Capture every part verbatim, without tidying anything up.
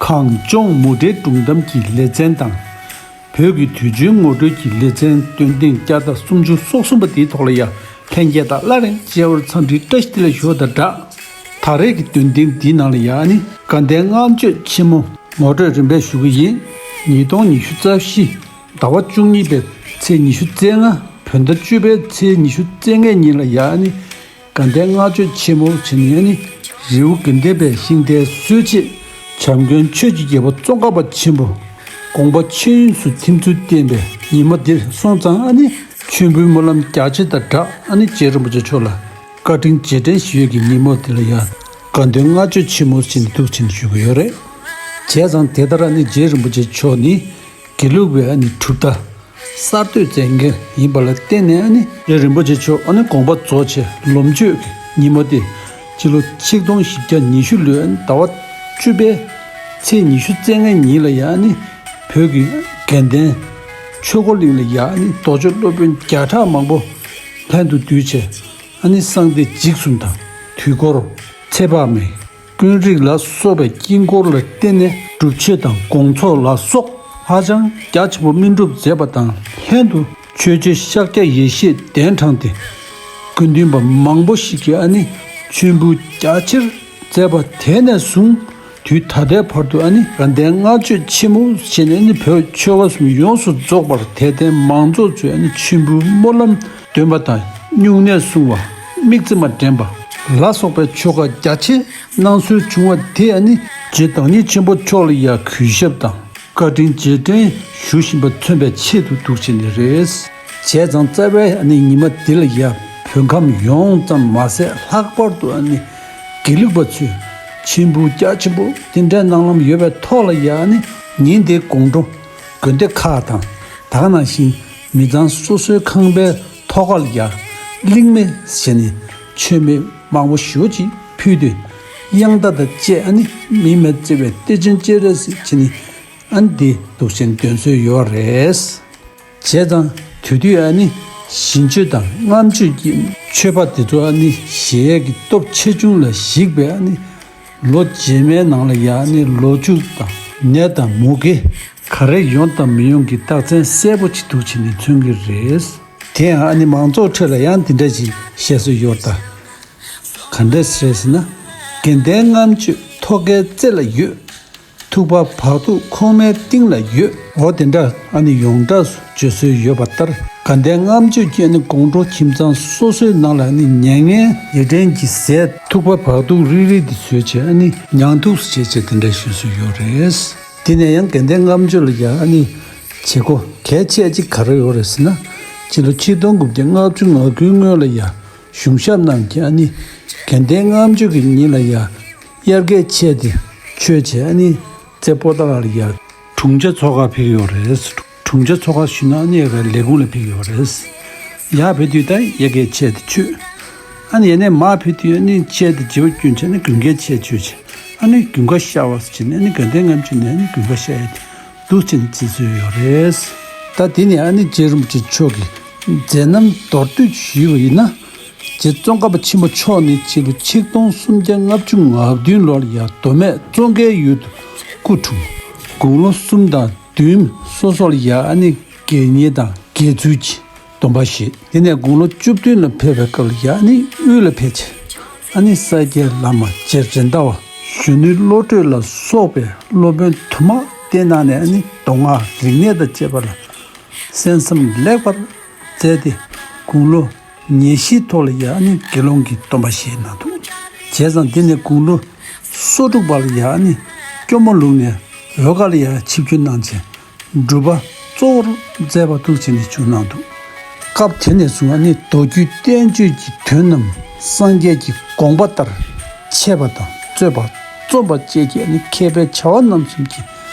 གངས་ལྗོངས་མུ་འབྲེལ་སྒྲུང་གཏམ་གྱི་ལེ་ཚན་དང་། བོད་ཀྱི་དུས་ཆེན་ངོ་སྤྲོད་ཀྱི་ལེ་ཚན་འདོན་ཐེངས་བརྒྱ་དང་སུམ་ཅུ་སོ་གསུམ་པ་དེའི་ཐོག་ལ་ཡང་ལྷན་རྒྱས་དང་སླར་ཡང་མཇལ་བར་འཚམས་འདྲི་བཀྲ་ཤིས་བདེ་ལེགས་ཞུ་བ་དང་སྦྲགས། ད་རེས་ཀྱི་འདོན་ཐེངས་འདིའི་ནང་ལ་ཡང་ནི་དགའ་ལྡན་ལྔ་མཆོད་ཆེན་མོ་ངོ་སྤྲོད་རིམ་པས་ཞུ་གི་ཡིན། ཉིས་སྟོང་ཉི་ཤུ་རྩ་བཞི་ཟླ་བ་བཅུ་གཉིས་པའི་ཚེས་ཉི་ཤུ་རྩ་ལྔ། བོད་ཟླ་བཅུ་པའི་ཚེས་ཉི་ཤུ་རྩ་ལྔའི་ཉིན་ལ་ཡང་ནི་དགའ་ལྡན་ལྔ་མཆོད་ཆེན་མོ་བྱས་ནས་ནི་རི་བོ་དགེ་ལྡན་པའི་ཤིང་རྟའི་སྲོལ་འབྱེད་བྱམས་མགོན་ཆོས་ཀྱི་རྒྱལ་པོ་ཙོང་ཁ་པ་ཆེན་པོ་དགོངས་པ་ཆོས་དབྱིངས་སུ་ཐིམ་ཚུལ་བསྟན་པའི་ཉིན་མོ་འདིར་སོང་ཙང་ཨ་ནི་མཆོད་འབུལ་སྨོན་ལམ་རྒྱ་ཆེ་དང་སྦྲགས་ཨ་ནི་རྗེ་རིན་པོ་ཆེ་མཆོག་ལ་བཀའ་དྲིན་རྗེས་དྲན་ཞུ་ཡས་ཀྱི་ཉིན་མོ་དེ་ལ་ཡང་དགའ་ལྡན་ལྔ་མཆོད་ཆེན་མོ་ཟེར་ནས་འདུག་ཟེར་ནས་ཞུ་གི་ཡོད་རེད། བྱས་ཙང་དེ་ལྟར་ཨ་ནི་རྗེ་རིན་པོ་ཆེ་མཆོག་ནི་དགེ་ལུགས་པའི་ཨ་ནི་གྲུབ་མཐའ་གསར་གཏོད་མཛད་མཁན་ཡིན་པ་ལ་བརྟེན་ནས་ཨ་ནི་རྗེ་རིན་པོ་ཆེ་མཆོག་ཨ་ནི་དགོངས་པ་རྫོགས་བྱས་ལོ་མཆོད་ཀྱི་ཉིན་མོ་དེ་སྤྱི་ལོ་ཆིག་སྟོང་བཞི་བརྒྱ་ཉི་ཤུ་ལོའི་ཟླ་བ་བཅུ་པའི་ཚེས་ཉི་ཤུ་རྩ་ལྔའི་ཉིན་ལ་ཡང་ཨ་ནི་བོད་ཀྱི་དགེ་ལྡན་ཆོས་འཁོར་གླིང་ལ་ཡང་ཨ་ནི་རྡོ་རྗེ་སློབ་དཔོན་བརྒྱ་ཕྲག་མང་པོ་ལྷན་དུ་འདུས་བྱས་ཨ་ནི་གསང་བདེ་འཇིགས་གསུམ་དང་དུས་འཁོར་ཚེ་དཔག་མེད། ཀུན་རིག་ལ་སོགས་པའི་དཀྱིལ་འཁོར་ལ་བརྟེན་ནས་སྒྲུབ་མཆོད་དང་དགོངས་རྫོགས་ལ་སོགས་ཧ་ཅང་རྒྱ་ཆེན་པོ་སྨིན་སྒྲུབ་མཛད་པ་དང་ལྷན་དུ་ཆོས་རྗེ་ཤཱཀྱ་ཡེ་ཤེས་གདན་དྲངས་ཏེ་དགེ་འདུན་པ་མང་པོ་ཞིག་གིས་ཨ་ནི་མཆོད་འབུལ་རྒྱ་ཆེར་མཛད་པ་དེ་ནས་བཟུང་དུས་ད་ལྟའི་བར་དུ་ཨ་ནི་དགའ་ལྡན་ལྔ་མཆོད་ཆེན་མོ་ཞེས་ནས་ཨ་ནི་བོད་ཆོལ་ཁ་གསུམ་ཡོངས་སུ་རྫོགས་པར་དད་ལྡན་མང་ཚོགས་ཚོས་ཨ་ནི་མཆོད་འབུལ་སྨོན་ལམ་འདོན་པ་དང་སྨྱུང་གནས་སྲུང་བ་དམིགས་བརྩེ་མ་དྲན་པ་ལ་སོགས་པའི་ཆོ་ག་རྒྱ་ཆེ་གནང་སྲོལ་བྱུང་བ་དེ་ཨ་ནི་རྗེ་བདག་ཉིད་ཆེན་པོ་མཆོག་ལ་ཡང་གུས་ཞབས་དང་བཀའ་དྲིན་རྗེས་དྲན་ཞུ་བཞིན་པ་མཚོན་པའི་ཆེད་དུ་འདུག་བྱས་ནས་རེད། བྱས་ཙང་རྩ་བའི་ཨ་ནི་ཉི་མ་འདི་ལ་ཡང་བོད་ཁམས་ཡོངས་ཙམ་མ་ཟད་ལྷག་པར་དུ་ཨ་ནི་དགེ་ལུགས་པ་ཚོས་མཆོད་འབུལ་རྒྱ་ཆེན་པོ་འདི་འདྲའི་གནང་ལམ་ཡོད་པའི་ཐོག་ལ་ཡང་ཨ་ནི་ཉིན་དེའི་དགོང་དྲོ་དགོན་སྡེ་ཁག་དང་ད་ག་ནང་བཞིན་མི་ཚང་སོ་སོའི་ཁང་པའི་ཐོག་ཁ་ལ་ཡང་གླིང་མེ་ཟེར་ནས་མཆོད་མེ་མང་པོ་ཞེ་ཅིག་ཕུལ་ཏེ་དབྱངས་རྟ་དང་བཅས་ཨ་ནི་མིའི་མེ་བརྩེ་བའི་གཏེར་ཆེན་སྤྱན་རས་གཟིགས་བྱས་ནས་ཨ་ནི་འདི་འདུག་སེ་འདོན་སྲོལ་ཡོད་རེད། བྱས་ཙང་དེ་དུས་ཨ་ནི་ཞིང་མཆོད་དང་ལྔ་མཆོད་ཀྱི་མཆོད་པ་དེ་ཚོ་ཨ་ནི་བཞེས་ཡས་ཀྱི་སྟོབས་ཆེ་ཆུང་ལ་གཞིགས་པའི་ཨ་ནི་ལོ་རྗེས་མའི་ནང་ལ་ཡང་ཨ་ནི་ལོ་ཕྱུགས་དང་ནད་དང་མུ་གེ་ག་རེ་ཡོང་དང་མི་ཡོང་གི་རྟགས་མཚན་གསལ་པོ་ཅིག་འདུག་བྱས་ནས་མཚོན་གྱི་རེད། དེ་ཡང་ཨ་ནི་མང་ཚོགས་ཁྲོད་ལ་ཡང་འདི་འདྲ་ཞིག་བཤད་སྲོལ་ཡོད་ད། ག་འདྲས་རེད་ཟེར་ན། དགེ་ལྡན་ལྔ་མཆོད་ཐོག་ཁའི་རྩེ་ལ་ཡོད། ཐུག་པ་བག་ཐུག་ཁོག་མའི་གཏིང་ལ་ཡོད། འོ་དེ་འདྲ་ཨ་ནི་ཡོངས་གྲགས་སུ་བརྗོད་སྲོལ་ཡོད་པ་ལྟར་དགའ་ལྡན་ལྔ་མཆོད་ཀྱི་ཨ་ནི་དགོང་དྲོ་ཁྱིམ་ཚང་སོ་སོའི་ནང་ལ་ཨ་ནི་མྱ་ངན་ལས་འདྲེན་གྱི་ཟས་ཐུག་པ་བག་ཐུག་རིལ་རིལ་འདི་བཟོས་བྱས་ཨ་ནི་མྱང་ཐུག་བྱས་བྱས་དེ་འདྲ་ཞུ་སྲོལ་ཡོད་རེད། དེ་ནས་ཡང་དགའ་ལྡན་ལྔ་མཆོད་ལ་ཡང་ཨ་ནི་བྱེད་སྒོ་གལ་ཆེ་ཅིག་ག་རེ་ཡོད་རེད་ཟེར་ན། སྤྱི་ལོ་ཆིག་སྟོང་དགུ་བརྒྱ་ལྔ་བཅུ་ང་དགུའི་སྔོན་ལ་ཡང་གཞུང་ཞབས་རྣམས་ཀྱིས་ཨ་ནི་དགའ་ལྡན་ལྔ་མཆོད་ཀྱི་ཉིན་ལ་ཡང་དབྱར་སྐད་ཆས་དེ་མཆོད་བྱས་ཨ་ནི་རྩེ་པོ་ཏ་ལ་ཡང་དྲུང་ཆེ་ཚོགས་ཁག་ཕེབས་ཡོད་རེད། དྲུང་ཆེ་ཚོགས་ཁག་ཞུས་ན་ཨ་ནི་ཡ་གི་ལས་ཁུངས་ལ་ཕེབས་ཡོད་རེད། ཡར་ཕེབས་དུས་ད་དབྱར་སྐད་ཆས་དེ་མཆོད། ཨ་ནི་ཡ་ནས་མར་ཕེབས་དུས་ཨ་ནི་ཆས་དེ་བརྗེ་པོ་བསྐྱོན་བྱས་ནས་དགུན་ཁའི་ཆས་མཆོད་བྱས། ཨ་ནི་དགུན་ཁ་ཤར་བ་ཟེར་བྱས་ནས་ཨ་ནི་དགའ་ལྡན་ལྔ་མཆོད་ནས་ཨ་ནི་དགུན་ཁ་ཤར་ཡས་དེ་འདུག་བྱས་ནས་བརྩི་སྲོལ་ཡོད་རེད། ད་དེ་ནས་ཨ་ནི་རྗེ་རིན་པོ་ཆེ་མཆོག་གིས་མཛད་རྣམ་མདོར་བསྡུས་ཞུས་པ་ཡིན་ན། རྗེ་ཙོང་ཁ་པ་ཆེན་པོ་མཆོག་ནི་སྤྱི་ལོ་ཆིག་སྟོང་སུམ་བརྒྱ་ལྔ་བཅུ་ང་བདུན་ལོར་ཡང་མདོ་སྨད་ཙོང་ཁའི་ཡུལ་དུ་སྐུ་འཁྲུངས། དགུང་ལོ་གསུམ་དང་བདུན་སོ་སོར་ཡང་ཨ་ནི་དགེ་བསྙེན་དང་དགེ་ཚུལ་གྱི་སྡོམ་པ་བཞེས། དེ་ནས་དགུང་ལོ་བཅུ་བདུན་ལ་ཕེབས་པའི་སྐབས་ལ་ཡང་ཨ་ནི་དབུས་ལ་ཕེབས་བྱས། ཨ་ནི་ས་སྐྱའི་བླ་མ་རྗེ་རེད་མདའ་བ་གཞོན་ནུ་བློ་གྲོས་ལ་སོགས་པའི་སློབ་དཔོན་དུ་མ་བསྟེན་གནང་ནས་ཨ་ནི་མདོ་སྔགས་རིག་གནས་དང་བཅས་པ་ལ་གསན་བསམ་ལེགས་པར་མཛད་དེ་དགུང་ལོ་ཉེར་བཞིའི་ཐོག་ལ་ཡང་ཨ་ནི་དགེ་སློང་གི་སྡོམ་པ་བཞེས་གནང་འདུག་བྱས་ཙང་འདི་ནས་དགུང་ལོ་སོ་དྲུག་པ་ལ་ཡང་ཨ་ནི་སྐྱོར་མོ་ལུགས་ནས་འོལ་ཁ་ལ་ཡང་ཆིབས་བསྒྱུར་གནང་བྱས། སྒྲུབ་པ་གཙོ་བོར་མཛད་པ་འདུག་བྱས་ནས་བྱུང་གནང་འདུག་སྐབས་དེ་ནས་བཟུང་ཨ་ནི་མདོ་རྒྱུད་བསྟན་བཅོས་ཀྱི་དོན་རྣམས་སངས་རྒྱས་ཀྱི་དགོངས་པ་ལྟར་འཆད་པ་དང་རྩོད་པ་རྩོམ་པ་བཅས་ཀྱི་ཨ་ནི་མཁས་པའི་བྱ་བ་རྣམ་གསུམ་གྱི་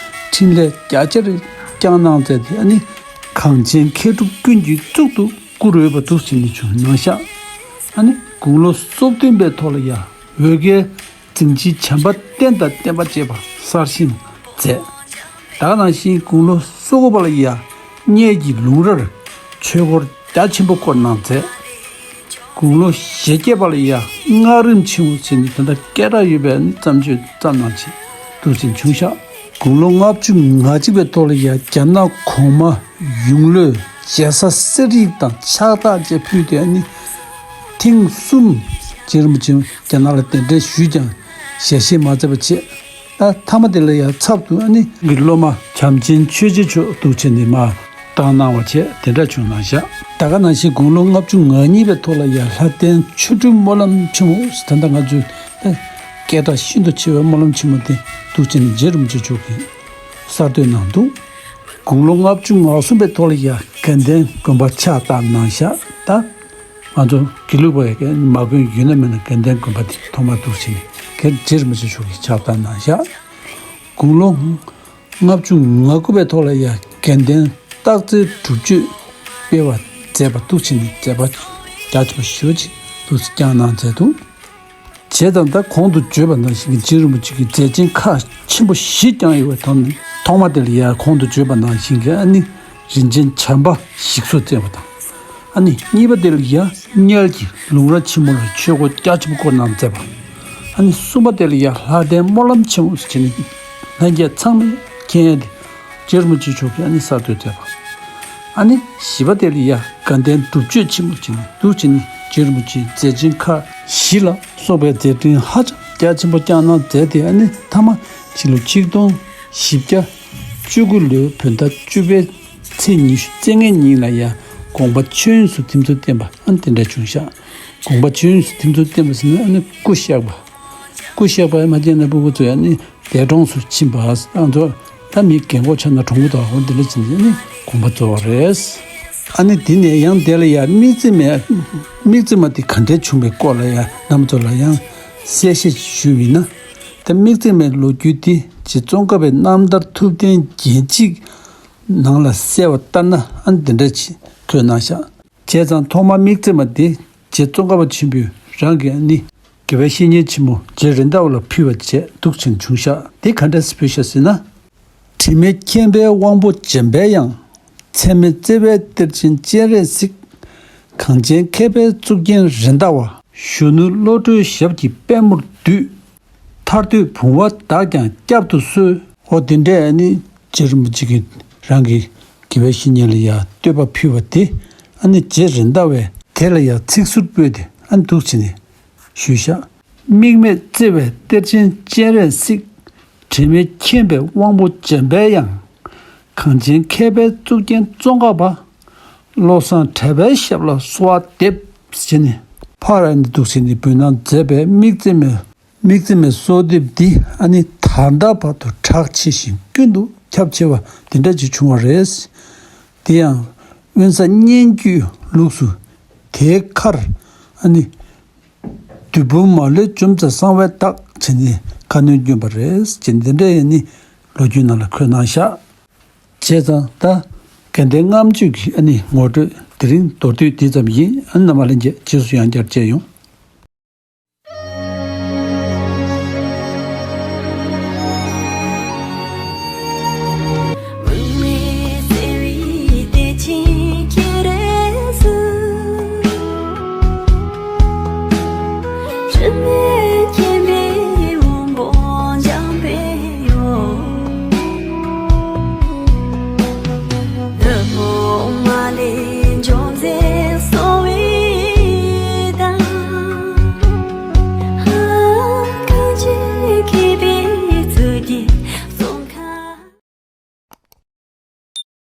ཕྲིན་ལས་རྒྱ་ཆེར་བསྐྱངས་གནང་མཛད་དེ་ཨ་ནི་གངས་ཅན་མཁས་གྲུབ་ཀུན་གྱི་གཙུག་ཏུ་བཀུར་འོས་པ་འདུག་བྱས་ནས་བྱུང་གནང་ཤག་ཨ་ནི་དགུང་ལོ་སོ་བདུན་པའི་ཐོག་ལ་ཡང་འོལ་ཁའི་གཟིམ་ཆེན་བྱམས་པ་བསྟན་དང་བསྟན་པ་བཅས་པ་གསར་བཞེངས་མཛད། ད་ག་ནང་བཞིན་དགུང་ལོ་སོ་དགུ་པ་ལ་ཡང་གཉལ་གྱི་ལུང་རྭར་ཆོས་སྐོར་རྒྱ་ཆེན་པོ་བསྐོར་གནང་མཛད། དགུང་ལོ་ཞེ་བརྒྱད་པ་ལ་ཡང་སྔགས་རིམ་ཆེན་མོ་ཟེར་ནས་ད་ལྟ་སྐད་གྲགས་ཡོད་པའི་བརྩམས་ཆོས་བརྩམས་གནང་བྱས་འདུག་བྱས་བྱུང་ཤག་དགུང་ལོ་ལྔ་བཅུ་ང་གཅིག་པའི་ཐོག་ལ་ཡ་རྒྱ་ནག་གོང་མ་ཡུང་ལོས་རྒྱལ་ས་གསེར་ཡིག་དང་ཕྱག་རྟགས་བཅས་ཕུལ་ཏེ། ཨ་ནི་ཐེངས་གསུམ་རྗེ་རིན་པོ་ཆེ་རྒྱ་ནག་ལ་གདན་འདྲེན་ཞུས་ཀྱང་ཞལ་བཞེས་མ་མཛད་པ་བྱས། ད་མཐའ་མ་དེ་ལ་ཡང་ཚབ་ཏུ་ཨ་ནི་གི་སློབ་མ་བྱམས་ཆེན་ཆོས་རྗེ་མཆོག་འདུག་བྱས་ནས་མར་བཏང་གནང་བ་བྱས། དེ་འདྲ་བྱུང་གནང་ཤག་ད་ག་ནང་བཞིན་དགུང་ལོ་ལྔ་བཅུ་ང་གཉིས་པའི་ཐོག་ལ་ཡང་ལྷ་ལྡན་ཆོ་འཕྲུལ་སྨོན་ལམ་ཆེན་མོ། ད་ལྟ་ང་ཚོས་ཨ་སྐད་གྲགས་ཤིན་ཏུ་ཆེ་བའི་སྨོན་ལམ་ཆེན་མོ་དེ་འདུག་བྱས་ནས་རྗེ་རིན་པོ་ཆེ་མཆོག་གིས་གསར་གཏོད་གནང་འདུག་དགུང་ལོ་ལྔ་བཅུ་ང་གསུམ་པའི་ཐོག་ལ་ཡང་དགའ་ལྡན་དགོན་པ་ཕྱག་བཏབ་གནང་ཤག་ད་ང་ཚོ་དགེ་ལུགས་པ་ཡི་མ་དགོན་ཡོད་ན་མེད་ན་དགའ་ལྡན་དགོན་པ་དེ་ཐོག་མར་འདུག་བྱས་ནས་རྗེ་རིན་པོ་ཆེ་མཆོག་གིས་ཕྱག་བཏབ་གནང་ཤག་དགུང་ལོ་ལྔ་བཅུ་ང་དགུ་པའི་ཐོག་ལ་ཡང་དགའ་ལྡན་སྟག་རྩེའི་སྒྲུབ་མཆོད་སྤེལ་བ་མཛད་པ་འདུག་བྱས་ནས་མཛད་པ་རྒྱ་ཆེན་པོ་ཞེ་པོ་ཅིག་འདུག་བསྐྱངས་གནང་མཛད་འདུག་བྱས་ཙང་ད་གོང་དུ་བརྗོད་པ་ནང་བཞིན་གྱི་རྗེ་རིན་པོ་ཆེ་གིས་མཛད་འཕྲིན་ཁག་ཆེན་པོ་བཞི་བསྐྱངས་ཡོད་པའི་ཐོག་ནས། ཐོག་མ་དེ་ལ་ཡང་གོང་དུ་བརྗོད་པ་ནང་བཞིན་གྱི་ཨ་ནི་རིན་ཆེན་བྱམས་པ་ཞིག་གསོ་མཛད་པ་དང་། ཨ་ནི་གཉིས་པ་དེ་ལ་ཡང་དམྱལ་གྱི་ལུང་ར་ཆེན་མོ་ལ་ཆོས་འཁོར་རྒྱ་ཆེན་པོ་བསྐོར་གནང་མཛད་པ། ཨ་ནི་གསུམ་པ་དེ་ལ་ཡང་ལྷ་ལྡན་སྨོན་ལམ་ཆེན་མོ་ཟེར་བྱས་ནས་ལྷན་རྒྱས་ཚང་མས་མཁྱེན་ཡ་དེ་རྗེ་རིན་པོ་ཆེ་མཆོག་གིས་ཨ་ནི་གསར་གཏོད་མཛད་པ། ཨ་ནི་བཞི་པ་དེ་ལ་ཡང་དགའ་ལྡན་སྒྲུབ་མཆོད་ཆེན་མོ་ཟེར་བྱས་ནས་འདུག་བྱས་ནས་རྗེ་རིན་པོ་ཆེའི་མཛད་འཕྲིན་ཁག་བཞི་ལ་སོགས་པའི་མཛད་འཕྲིན་ཧ་ཅང་རྒྱ་ཆེན་པོ་བསྐྱངས་གནང་མཛད་དེ། ཨ་ནི་མཐའ་མ་ཕྱི་ལོ་ཆིག་སྟོང་བཞི་བརྒྱ་བཅུ་དགུ་ལོའི་བོད་ཟླ་བཅུ་པའི་ཚེས་ཉི་ཤུ་རྩ་ལྔའི་ཉིན་ལ་ཡང་དགོངས་པ་ཆོས་དབྱིངས་སུ་ཐིམ་ཚུལ་བསྟན་པ་ཨ་ནི་དེ་འདྲ་བྱུང་ཤག་དགོངས་པ་ཆོས་དབྱིངས་སུ་ཐིམ་ཚུལ་བསྟན་པ་ཟེར་ན་ཨ་ནི་སྐུ་གཤེགས་པ། སྐུ་གཤེགས་པ་མ་བྱས་ན་སྤུ་གུ་ཚོ་ཡང་ནི་འདས་གྲོངས་སུ་ཕྱིན་པ། ཨ་ཚོ་ད་མི་རྒན་གོག་ཆགས་ན་གྲོངས་གི་འདུག་འོ་འདི་འདྲ་བྱས་ནས་ནི་དགོངས་པ་རྫོགས་པ་རེད། ཨ་ནི་དེ་ནས་ཡང་དེ་ལ་ཡང་དམིགས་བརྩེ་མའི་དམིགས་བརྩེ་མ་དེ་ག་འདྲས་བྱུང་བའི་སྐོར་ལ་ཡང་རྣམ་ཚོ་ལ་ཡང་གསལ་བཤད་ཞུས་པ་ཡིན་ན། ད་དམིགས་བརྩེ་མའི་ལོ་རྒྱུས་དེ་རྗེ་ཙོང་ཁ་པའི་རྣམ་ཐར་ཐུབ་བསྟན་རྒྱན་གཅིག་ནང་ལ་གསལ་བ་ལྟར་ན་ཨ་ནི་འདི་འདྲ་ཅིག་འཁོད་གནང་ཤག་བྱས་ཙང་ཐོག་མར་དམིགས་བརྩེ་མ་དེ་རྗེ་ཙོང་ཁ་པ་ཆེན་པོས་རང་གི་ཨ་ནི་དགེ་བའི་བཤེས་གཉེན་ཆེན་མོ་རྗེ་རེད་མདའ་བ་ལ་ཕུལ་བ་བྱས་འདུག་ཅིང་བྱུང་ཤག་དེ་ག་འདྲས་སེ་ཕུལ་ཤག་ཟེར་ན། དྲི་མེད་མཁྱེན་པའི་དབང་པོ་འཇམ་པའི་དབྱངས། ཚད་མེད་བརྩེ་བའི་གཏེར་ཆེན་སྤྱན་རས་གཟིགས། གངས་ཅན་མཁས་པའི་གཙུག་རྒྱན་རེད་མདའ་བ། གཞོན་ནུ་བློ་གྲོས་ཞབས་ཀྱི་པད་མོར་འདུད། ཐར་འདོད་བུང་བ་བདག་ཀྱང་བསྐྱབ་ཏུ་གསོལ། འོ་དེ་འདྲས་ཨ་ནི་རྗེ་རིན་པོ་ཆེ་གིས་རང་གི་དགེ་བའི་བཤེས་གཉེན་ལ་ཡང་བསྟོད་པ་ཕུལ་བ་དེ་ཨ་ནི་རྗེ་རེད་མདའ་བས་དེ་ལ་ཡང་ཚིག་ཟུར་སྤོས་ཏེ་ཨ་ནི་འདུག་བྱས་ནས་ཞུས་ཤག་དམིགས་མེད་བརྩེ་བའི་གཏེར་ཆེན་སྤྱན་རས་གཟིགས། དྲི་མེད་མཁྱེན་པའི་དབང་པོ་འཇམ་པའི་དབྱངས། གངས་ཅན་མཁས་པའི་གཙུག་རྒྱན་ཙོང་ཁ་པ། བློ་བཟང་གྲགས་པའི་ཞབས་ལ་གསོལ་བ་འདེབས་ཟེར་ནས་ཕར་ཨ་ནི་འདུག་ཟེར་ནས་འབུལ་གནང་མཛད་པའི་དམིགས་བརྩེ་མའི་དམིགས་བརྩེ་མའི་གསོལ་འདེབས་འདི་ཨ་ནི་ད་ལྟ་བར་དུ་གྲགས་ཆེ་ཞིང་ཀུན་ཏུ་ཁྱབ་ཆེ་བ་དེ་འདྲ་ཅིག་བྱུང་བ་རེད། དེ་ཡང་དབེན་ས་སྙན་བརྒྱུད་ལུགས་སུ་དེའི་ཁར་ཨ་ནི། བདུད་དཔུང་མ་ལུས་འཇོམས་མཛད་གསང་བའི་བདག་བྱས་ནས་ཁ་གནོན་བསྐྱོན་པ་རེད་ཅེས་འདི་འདྲ་ཡང་ནི་ལོ་རྒྱུས་ནང་ལ་འཁོད་གནང་ཤག་བྱས་ཙང་ད་དགའ་ལྡན་ལྔ་མཆོད་ཀྱི་ཨ་ནི་ངོ་སྤྲོད་དེ་རིང་མདོར་བསྡུས་འདི་ཙམ་ཡིན། ཨ་ནི་རྣམ་པ་ལྷན་རྒྱས་རྗེས་སུ་ཡང་བསྐྱར་མཇལ་ཡོང་།